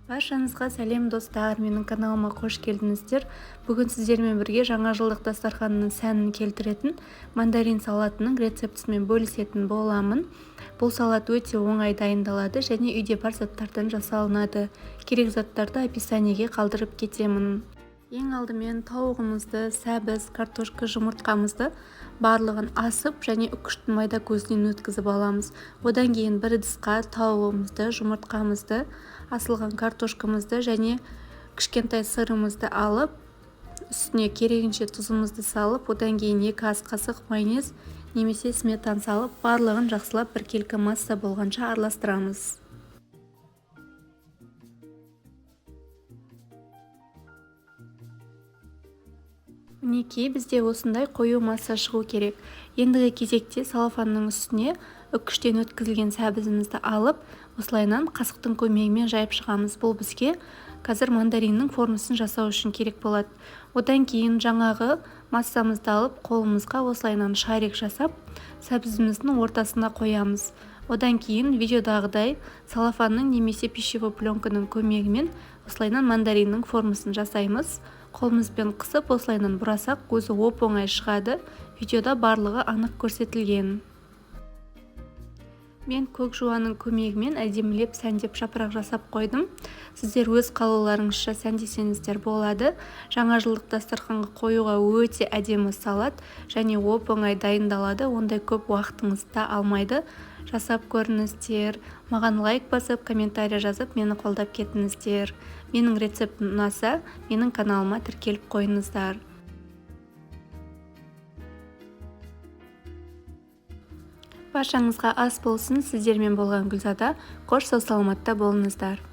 Баршаңызға сәлем, достар! Менің каналыма қош келдіңіздер. Бүгін сіздермен бірге жаңа жылдық дастарханның сәнін келтіретін мандарин салатының рецептісімен бөлісетін боламын. Бұл салат өте оңай дайындалады және үйде бар заттардан жасалынады. Керек заттарды описаниеге қалдырып кетемін. Ең алдымен тауығымызды, сәбіз, картошка, жұмыртқамызды барлығын асып және үкіштің майда көзінен өткізіп аламыз. Одан кейін бір ыдысқа тауығымызды, жұмыртқамызды, асылған картошкамызды және кішкентай сырымызды алып, үстіне керегінше тұзымызды салып, одан кейін 2 ас қасық майонез немесе сметана салып, барлығын жақсылап біркелкі масса болғанша араластырамыз. Мінекей, бізде осындай қою масса шығу керек. Ендігі кезекте салафанның үстіне үкіштен өткізілген сәбізімізді алып, осылайынан қасықтың көмегімен жайып шығамыз. Бұл бізге қазір мандариннің формасын жасау үшін керек болады. Одан кейін жаңағы массамызды алып, қолымызға осылайынан шарик жасап, сәбізіміздің ортасына қоямыз. Одан кейін видеодағыдай салафанның немесе пищевой пленканың көмегімен осылайынан мандариннің формасын жасаймыз. Қолымызбен қысып, осылайынан бұрасақ, өзі оп-оңай шығады. Видеода барлығы анық көрсетілген. Мен көк жуаның көмегімен әдемілеп сәндеп жапырақ жасап қойдым. Сіздер өз қалауларыңызша сәндесеңіздер болады. Жаңа жылдық дастарханға қоюға өте әдемі салат және оп-оңай дайындалады. Ондай көп уақытыңызды да алмайды. Жасап көріңіздер. Маған лайк басып, комментарий жазып, мені қолдап кетіңіздер. Менің рецептім ұнаса, менің каналыма тіркеліп қойыңыздар. Баршаңызға ас болсын. Сіздермен болған Гүлзада. Қош, сау саламатта болыңыздар.